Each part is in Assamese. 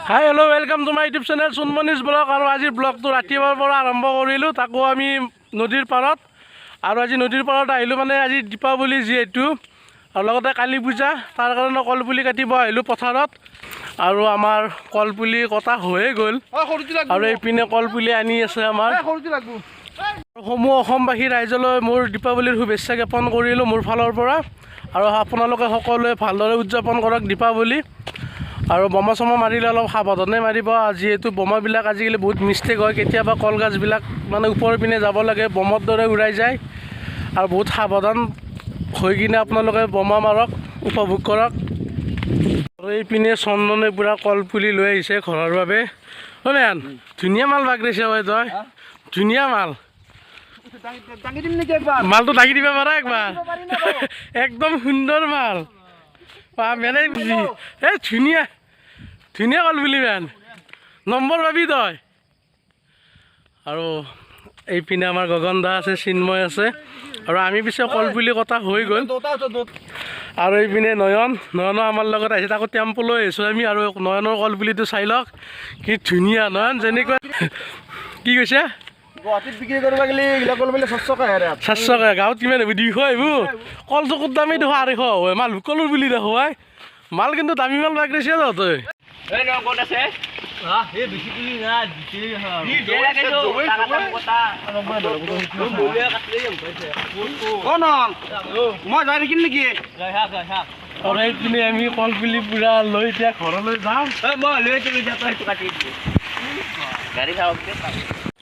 Hi, hello, welcome to my YouTube channel Sonmoni's Vlog। আৰু আজিৰ ব্লগটো ৰাতিপুৱাৰ পৰা আৰম্ভ কৰিলোঁ, তাকো আমি নদীৰ পাৰত। আৰু আজি নদীৰ পাৰত আহিলোঁ মানে আজি দীপাৱলী যিহেতু আৰু লগতে কালী পূজা, তাৰ কাৰণে কলপুলি কাটিব আহিলোঁ পথাৰত। আৰু আমাৰ কলপুলি কটা হৈয়ে গ'ল আৰু এইপিনে কলপুলি আনি আছে আমাৰ। সমূহ অসমবাসী ৰাইজলৈ মোৰ দীপাৱলীৰ শুভেচ্ছা জ্ঞাপন কৰিলোঁ মোৰ ফালৰ পৰা। আৰু আপোনালোকে সকলোৱে ভালদৰে উদযাপন কৰক দীপাৱলী। আৰু বোমা চমা মাৰিলে অলপ সাৱধানে মাৰিব, যিহেতু বোমাবিলাক আজিকালি বহুত মিষ্টেক হয়। কেতিয়াবা কলগছবিলাক মানে ওপৰৰ পিনে যাব লাগে, বমৰ দৰে উৰাই যায়। আৰু বহুত সাৱধান হৈ কিনে আপোনালোকে বোমা মাৰক, উপভোগ কৰক। আৰু এইপিনে চন্দনে পূৰা কলপুলি লৈ আহিছে ঘৰৰ বাবে। অ' মেন, ধুনীয়া মাল বাগৰিছে ঐ তই, ধুনীয়া মাল। দাঙি দিম নেকি একবাৰ? মালটো দাঙি দিব পাৰা একবাৰ? একদম সুন্দৰ মাল বা মেনে বুজি। এই ধুনীয়া ধুনীয়া কলপুলি মেন, নম্বৰ পাবি তই। আৰু এইপিনে আমাৰ গগন দা আছে, চিন্ময় আছে। আৰু আমি পিছে কলপুলি কটা হৈ গ'ল। আৰু এইপিনে নয়ন, নয়নো আমাৰ লগত আহিছে, তাকো টেম্পো লৈ আহিছোঁ আমি। আৰু নয়নৰ কলপুলিটো চাই লওক কি ধুনীয়া। নয়ন যেনেকুৱা কি কৈছে? গুৱাহাটীত বিক্ৰী কৰিব গ'লে এইগিলা কল বোলে 700 টকা হেৰে। 700 টকা, গাঁৱত কিমান আহিব? 200 আহিব। কল চকুৰ দামেই দেখোন 250 হয়। মাল কলৰ বুলি দেখুৱাই মাল কিন্তু দামী মাল বাগৰিছে তহঁতে। ক'ত আছে? অ নন, মই যাই থাকিম নেকি? আৰু এইপিনে আমি কলপুলি পূৰা লৈ এতিয়া ঘৰলৈ যাম। গাড়ী চাওক।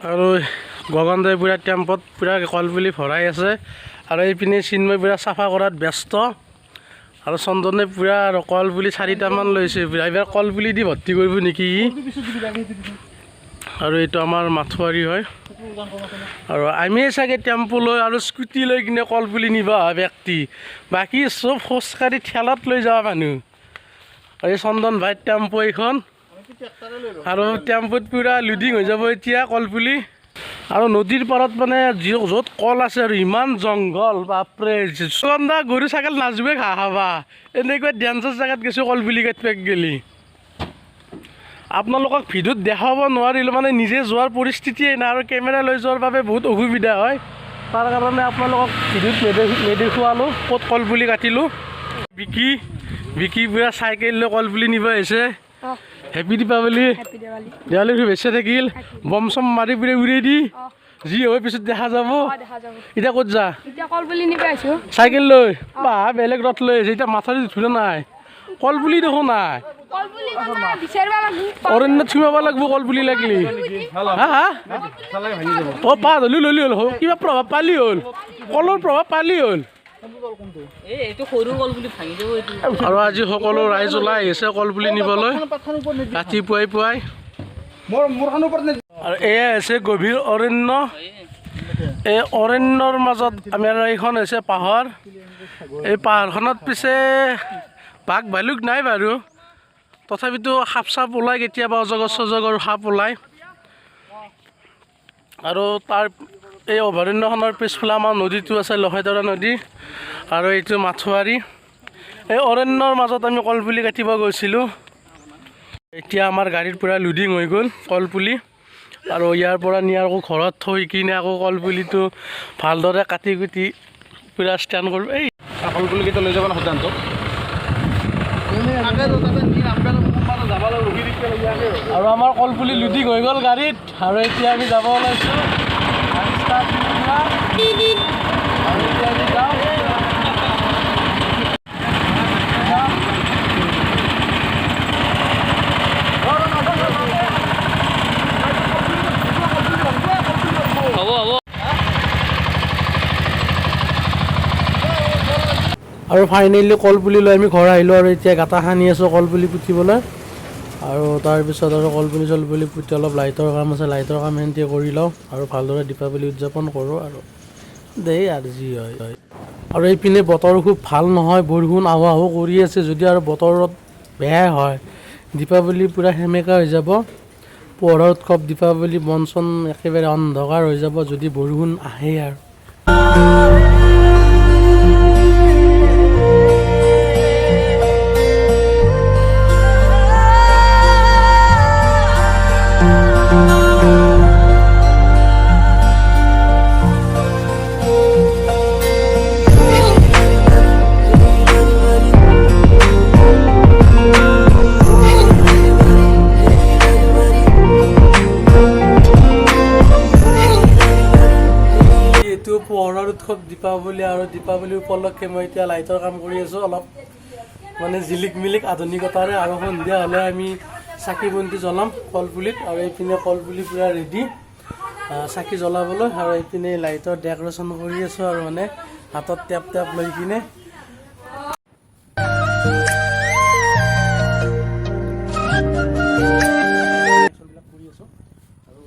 আৰু গগন দাই পূৰা টেম্পত পূৰা কলপুলি ভৰাই আছে। আৰু এইপিনে চিন্ময় পূৰা চাফা কৰাত ব্যস্ত। আৰু চন্দনে পূৰা আৰু কলপুলি চাৰিটামান লৈছে পূৰা। এইবাৰ কলপুলি দি ভৰ্তি কৰিব নেকি ই? আৰু এইটো আমাৰ মাথোৱাৰী হয়। আৰু আমি চাগে টেম্পো লৈ আৰু স্কুটি লৈ কিনে কলপুলি নিব অহা ব্যক্তি, বাকী চব খোজকাঢ়ি ঠেলাত লৈ যোৱা মানুহ। আৰু এই চন্দন ভাইৰ টেম্পো এইখন। আৰু টেম্পুত পূৰা লোডিং হৈ যাব এতিয়া কলপুলি। আৰু নদীৰ পাৰত মানে যি য'ত কল আছে আৰু ইমান জংঘল, বাপৰে। চন্দা গৰু ছাগল নাজবে ঘাঁহ খাবা, এনেকুৱা ডেঞ্জাৰ জেগাত গৈছোঁ কলপুলি কাটিব গেলি। আপোনালোকক ভিডিঅ'ত দেখাব নোৱাৰিলোঁ, মানে নিজে যোৱাৰ পৰিস্থিতিয়ে নাই আৰু কেমেৰা লৈ যোৱাৰ বাবে বহুত অসুবিধা হয়। তাৰ কাৰণে আপোনালোকক ভিডিঅ'ত নেদেখুৱালোঁ ক'ত কলপুলি কাটিলোঁ। বিকি বিকি পূৰা চাইকেল লৈ কলপুলি নিব আহিছে। হেপী দীপাৱলী। হেপী দেৱালী। দেৱালীৰ শুভেচ্ছা থাকিল। বম চম মাৰি পুৰে উৰাই দি যি হয় পিছত দেখা যাব। দেখা যাব। এতিয়া ক'ত যা? এতিয়া কলপুলি নিব আহিছোঁ। চাইকেল লৈ বা বেলেগ ৰথ লৈ আহিছে। এতিয়া মাথাউৰি ধুলে নাই, কলপুলি দেখোন নাই। কলপুলি মানে বিচাৰিব লাগিব। অৰণ্যত সোমাব লাগিব কলপুলি লাগিলি। হা হা, অ পাত হ'লেও ল'লি হ'ল, কিবা প্ৰভাৱ পালি হ'ল, কলৰ প্ৰভাৱ পালি হ'ল। এইটো সৰু কল বুলি ভাঙি যাব এইটো। আৰু আজি সকলো ৰাইজ ওলাই আহিছে কলপুলি নিবলৈ ৰাতিপুৱাই পুৱাই। মোৰ মোৰখনৰ ওপৰত নে? আৰু এয়া হৈছে গভীৰ অৰণ্য। এই অৰণ্যৰ মাজত আমি আৰু এইখন হৈছে পাহাৰ। এই পাহাৰখনত পিছে বাঘ ভালুক নাই বাৰু, তথাপিতো সাপ চাপ ওলায় কেতিয়াবা, অজগৰ চজগৰ সাপ ওলায়। আৰু তাৰ এই অভয়াৰণ্যখনৰ পিছফালে আমাৰ নদীটো আছে, লখাইতৰা নদী। আৰু এইটো মাথোৱাৰী। এই অৰণ্যৰ মাজত আমি কলপুলি কাটিব গৈছিলোঁ। এতিয়া আমাৰ গাড়ীত পূৰা লোডিং হৈ গ'ল কলপুলি। আৰু ইয়াৰ পৰা নি আকৌ ঘৰত থৈ কিনে আকৌ কলপুলিটো ভালদৰে কাটি কুটি পূৰা ষ্টেণ্ড কৰিব এই। কলপুলি কেইটা লৈ যাব না সিদ্ধান্ত। আৰু আমাৰ কলপুলি লোডিং হৈ গ'ল গাড়ীত। আৰু এতিয়া আমি যাব ওলাইছোঁ ৰাস্তাত পুৰা। আৰু এতিয়া আমি যাওঁ। হ'ব হ'ব। আৰু ফাইনেলি কলপুলি লৈ আমি ঘৰ আহিলোঁ। আৰু এতিয়া গাঁতা খান্দি আছোঁ কলপুলি পুতিবলৈ। আৰু তাৰপিছত আৰু কলপুলি চলপুলি পুতি অলপ লাইটৰ কাম আছে, লাইটৰ কাম সেনেকৈ কৰি লওঁ আৰু ভালদৰে দীপাৱলী উদযাপন কৰোঁ আৰু দেই আৰু যি হয় হয়। আৰু এইপিনে বতৰ খুব ভাল নহয়, বৰষুণ আহো আহো কৰি আছে। যদি আৰু বতৰত বেয়াই হয়, দীপাৱলী পূৰা সেমেকা হৈ যাব। পোহৰৰ উৎসৱ দীপাৱলী বন চন একেবাৰে অন্ধকাৰ হৈ যাব যদি বৰষুণ আহে। আৰু যিহেতু পোহৰৰ উৎসৱ দীপাৱলী আৰু দীপাৱলী উপলক্ষে মই এতিয়া লাইটৰ কাম কৰি আছোঁ অলপ মানে জিলিক মিলিক আধুনিকতাৰে। আৰু সন্ধিয়া হ'লে আমি চাকি বন্তি জ্বলাম কলপুলিত। আৰু এইপিনে কলপুলি পূৰা ৰেডি চাকি জ্বলাবলৈ। আৰু এইপিনে লাইটৰ ডেক'ৰেশ্যন কৰি আছোঁ আৰু মানে হাতত টেপ টেপ লৈ কিনে। কৰি আছোঁ আৰু।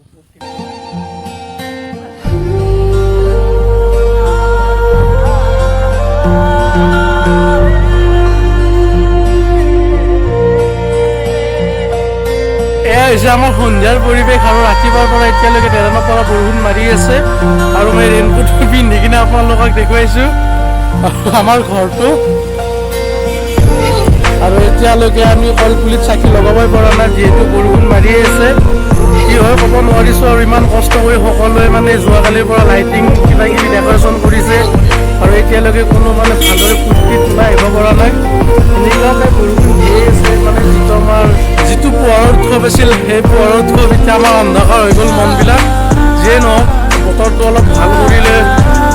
এয়া হৈছে আমাৰ সন্ধিয়াৰ পৰিৱেশ। আৰু ৰাতিপুৱাৰ পৰা এতিয়ালৈকে ডেৰানৰ পৰা বৰষুণ মাৰি আছে আৰু মই ৰেইনকোটটো পিন্ধি কিনে আপোনালোকক দেখুৱাইছোঁ আমাৰ ঘৰটো। আৰু এতিয়ালৈকে আমি কলপুলিত চাকি লগাবই পৰা নাই, যিহেতু বৰষুণ মাৰি আছে। কি হয় ক'ব নোৱাৰিছোঁ। আৰু ইমান কষ্ট কৰি সকলোৱে মানে যোৱাকালিৰ পৰা লাইটিং কিবা কিবি ডেক'ৰেশ্যন কৰিছে আৰু এতিয়ালৈকে কোনো মানে ভালদৰে ফূৰ্তিত ওলাই আহিব পৰা নাই। এনেকুৱাকৈ বৰষুণ দিয়ে আছে। মানে যিটো আমাৰ যিটো পোহৰৰ উৎসৱ আছিল, সেই পোহৰৰ উৎসৱ এতিয়া আমাৰ অন্ধকাৰ হৈ গ'ল মনবিলাক। যিয়ে নহওক, বতৰটো অলপ ভাল কৰিলে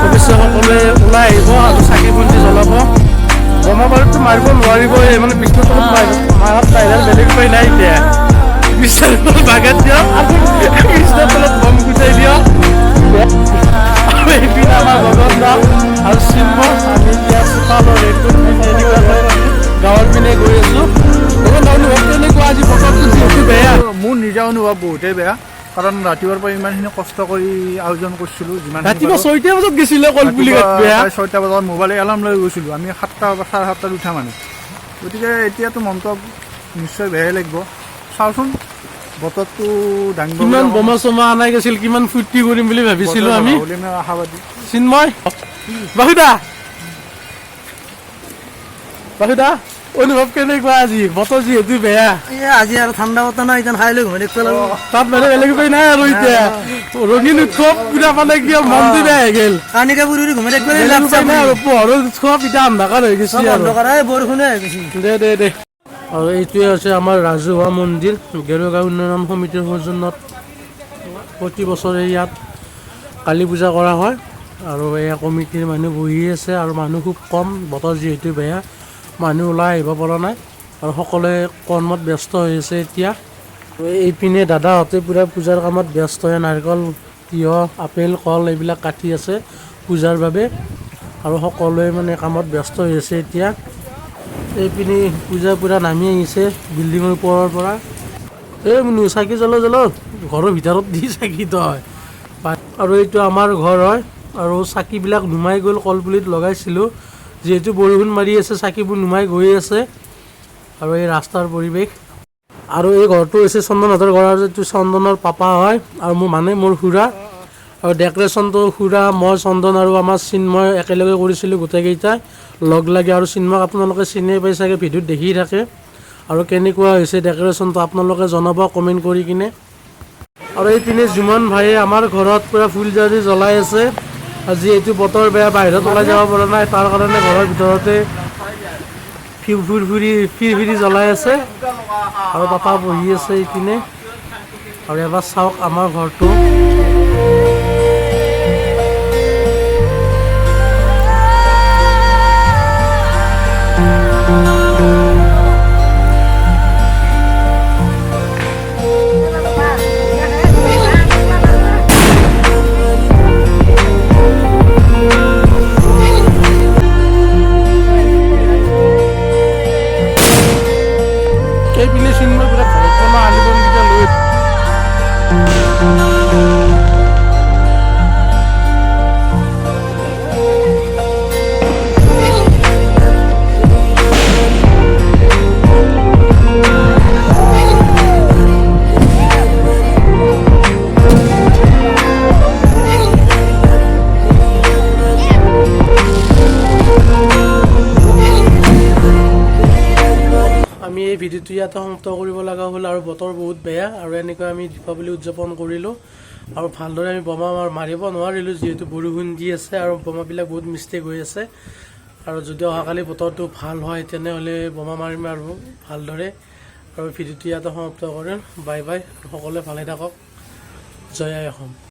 অৱশ্যে সকলোৱে ওলাই আহিব আৰু চাকি বন্তি জ্বলাব। বোমা বাৰুদটো মাৰিব নোৱাৰিবই, মানে বিছনাৰ তলত মাৰাত বাহিৰত বেলেগ উপায় নাই। এতিয়া বিছনাৰ তলত বাগান দিয়ক আৰু বিছনাৰ তলত বম গুচাই দিয়ক। আৰু এইপিনে আমাৰ গগন দা আৰু চিন্ময়, আমি এতিয়া চোতালৰ ৰেইনকোট পিন্ধি এনেকুৱাকৈ গাঁৱৰ পিনে গৈ আছোঁ। গগন দা, অনুভৱ কেনেকুৱা আজি বতৰটো যিহেতু বেয়া? মোৰ নিজা অনুভৱ বহুতেই বেয়া, কাৰণ ৰাতিপুৱাৰ পৰা ইমানখিনি কষ্ট কৰি আয়োজন কৰিছিলোঁ যিমান। ৰাতিপুৱা 6টা বজাত গৈছিলে কলপুলি কাটবে। 6টা বজাত মোবাইল এলাৰ্ম লৈ গৈছিলোঁ। আমি 7টা বা 7:30ত উঠা মানুহ। গতিকে এতিয়াতো মনটো নিশ্চয় বেয়াই লাগিব। চাওঁচোন বতৰটো দাঙিব। কিমান বোমা চোমা অনাই গৈছিল, কিমান ফূৰ্তি কৰিম বুলি ভাবিছিলোঁ আমি। বুলি আমি আশাবাদী। চিন্ময়, বাসুদা, বাসুদা, অনুভৱ কেনেকুৱা আজি বতৰ যিহেতু বেয়া? আজি আৰু ঠাণ্ডা বতৰ নাই, এতিয়া খাই লৈ ঘুমাই থাকিব লাগিব। তাত মানে বেলেগ উপায় নাই আৰু। এতিয়া ৰঙীন উৎসৱ পুৰা মানে কিয় মনটো বেয়া হৈ গ'ল। কানিকে বুৰি বুৰি ঘুমাই থাকিব। বেলেগ উপায় নাই আৰু। পোহৰৰ উৎসৱ এতিয়া অন্ধকাৰ হৈ গৈছে আৰু। বৰষুণে হৈ গৈছে। দে দে দে। আৰু এইটোৱে হৈছে আমাৰ ৰাজহুৱা মন্দিৰ। গেৰুগাঁও উন্নয়ন সমিতিৰ সৌজন্যত প্ৰতি বছৰে ইয়াত কালী পূজা কৰা হয়। আৰু এয়া কমিটিৰ মানুহ বহি আছে আৰু মানুহ খুব কম। বতৰ যিহেতু বেয়া, মানুহ ওলাই আহিব পৰা নাই আৰু সকলোৱে কৰ্মত ব্যস্ত হৈ আছে এতিয়া। আৰু এইপিনে দাদাহঁতে পূৰা পূজাৰ কামত ব্যস্ত হৈ নাৰিকল, তিয়ঁহ, আপেল, কল এইবিলাক কাটি আছে পূজাৰ বাবে। আৰু সকলোৱে মানে কামত ব্যস্ত হৈ আছে এতিয়া। এইপিনে পূজা পূৰা নামি আহিছে বিল্ডিঙৰ ওপৰৰ পৰা। এই মুনু, চাকি জ্বলাও জ্বলাও, ঘৰৰ ভিতৰত দি চাকি তই। আৰু এইটো আমাৰ ঘৰ হয়। আৰু চাকিবিলাক নুমাই গ'ল, কলপুলিত লগাইছিলোঁ। যিহেতু বৰষুণ মাৰি আছে, চাকিবোৰ নুমাই গৈ আছে। আৰু এই ৰাস্তাৰ পৰিৱেশ। আৰু এই ঘৰটো হৈছে চন্দনহঁতৰ ঘৰ। আৰু এইটো চন্দনৰ পাপা হয় আৰু মোৰ মানে মোৰ খুৰা। আৰু ডেক'ৰেশ্যনটো খুৰা, মই, চন্দন আৰু আমাৰ চিন্ময় একেলগে কৰিছিলোঁ গোটেইকেইটাই লগ লাগি। আৰু চিন্ময়ক আপোনালোকে চিনিয়ে পাই চাগে, ভিডিঅ'ত দেখি থাকে। আৰু কেনেকুৱা হৈছে ডেক'ৰেশ্যনটো আপোনালোকে জনাব কমেণ্ট কৰি কিনে। আৰু এইপিনে জুমন ভাইয়ে আমাৰ ঘৰত পূৰা ফুলজাৰি জ্বলাই আছে। আৰু যিহেতু বতৰ বেয়া, বাহিৰত ওলাই যাব পৰা নাই, তাৰ কাৰণে ঘৰৰ ভিতৰতে ফুৰফুৰি ফিৰফিৰি জ্বলাই আছে। আৰু পাপা বহি আছে এইপিনে। আৰু এবাৰ চাওক আমাৰ ঘৰটো। এইপিনে চিন্ময় পুৰা ঘৰত বনোৱা আলু বমকেইটা লৈ। আমি এই ভিডিঅ'টো ইয়াতে সমাপ্ত কৰিব লগা হ'ল। আৰু বতৰ বহুত বেয়া আৰু এনেকৈ আমি দীপাৱলী উদযাপন কৰিলোঁ। আৰু ভালদৰে আমি বোমা মাৰিব নোৱাৰিলোঁ, যিহেতু বৰষুণ দি আছে আৰু বোমাবিলাক বহুত মিষ্টেক হৈ আছে। আৰু যদি অহাকালি বতৰটো ভাল হয়, তেনেহ'লে বোমা মাৰিম আৰু ভালদৰে। আৰু ভিডিঅ'টো ইয়াতে সমাপ্ত কৰিম। বাই বাই, সকলোৱে ভালে থাকক। জয় আই অসম।